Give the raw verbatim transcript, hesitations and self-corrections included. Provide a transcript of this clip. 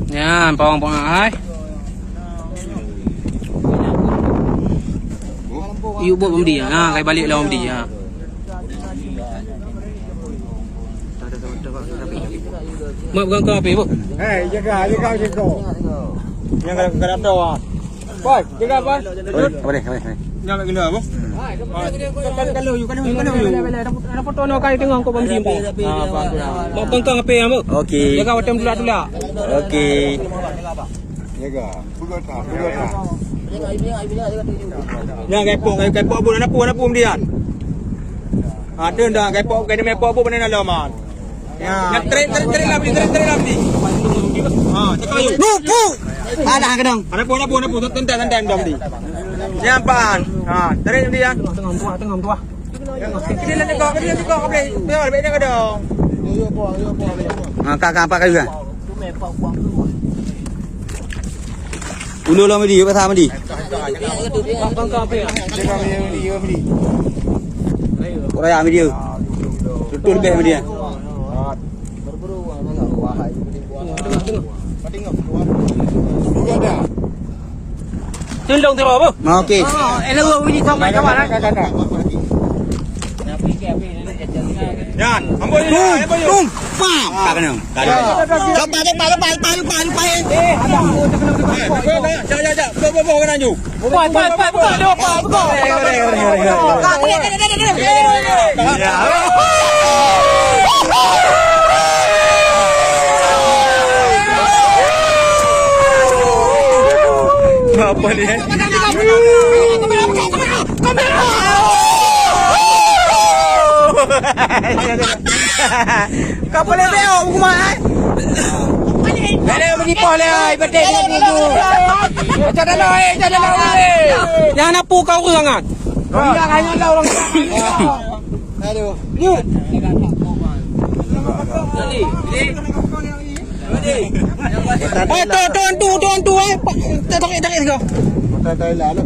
Nyan, pawang-pawang hai. Yuk, buet bak Medi. Ha, kai balik lah bak Medi. Ha. Mak pegang kau api, Bu. Eh, jaga, jaga, jaga. Yang kada, kada tahu, ah. Bos, jaga, Bos. Boleh, boleh, boleh, boleh. Jangan gila, Bos. Kalau, kalau, kalau, kalau, kalau. Ada foto nak kai tengok kau bang Jimbo. Ah, bang. Mak pegang kau api, ya, Bu. Okey. Yang kepok, yang kepok, Bu, nak pun, nak pun dia. Ada dah, kepok, kena mepok, Bu, mana nak lawan. Ya. Nak terik, terik, terik lah, beli, terik, terik lah, beli. Ha, cakap yuk. Bu, Bu. Alah, kedong. Ada pun, ada pun, ada pun. Tentang, tentang, dong, beli. Yang apaan? Ha, terik, beli, ya. Tengah, tengah, tengah, tengah. Ini lah, tengok, ini lah, tengok, beli. Tengok, beli, tengok, dong. Ha, kak, kak, empat kali, kan? Ulo lom, Medi, pasal, Medi. Raya, Medi. Tutup lebih, Medi. Tundong tu apa? Okey. Oh, hello, Medi, sama kawan, eh? Yan, ambo ni. Tum, tum. Pam. Tak kena. Tak ada. Lepas, lepas, lepas, lepas, lepas, lepas. Eh, ada. Eh, jap, jap, jap. Bawa, bawa, bawa, kena ju. Buka, buka, buka, buka, buka, buka. Ya. Apa ni, eh? Kamera, kamera, kamera, kamera. Ka boleh beok hukuman, eh? Boleh pergi poh leh, ai, betik dengan pintu. Macam mana, eh? Macam mana, eh? Jangan apa kau urang, kan? Orang hanya lah orang. Aduh. Ni. Eh, tu, tu, tu, tu, tu, eh. Pa-, tarik, tarik, tarik. Tarik, tarik lah, tu.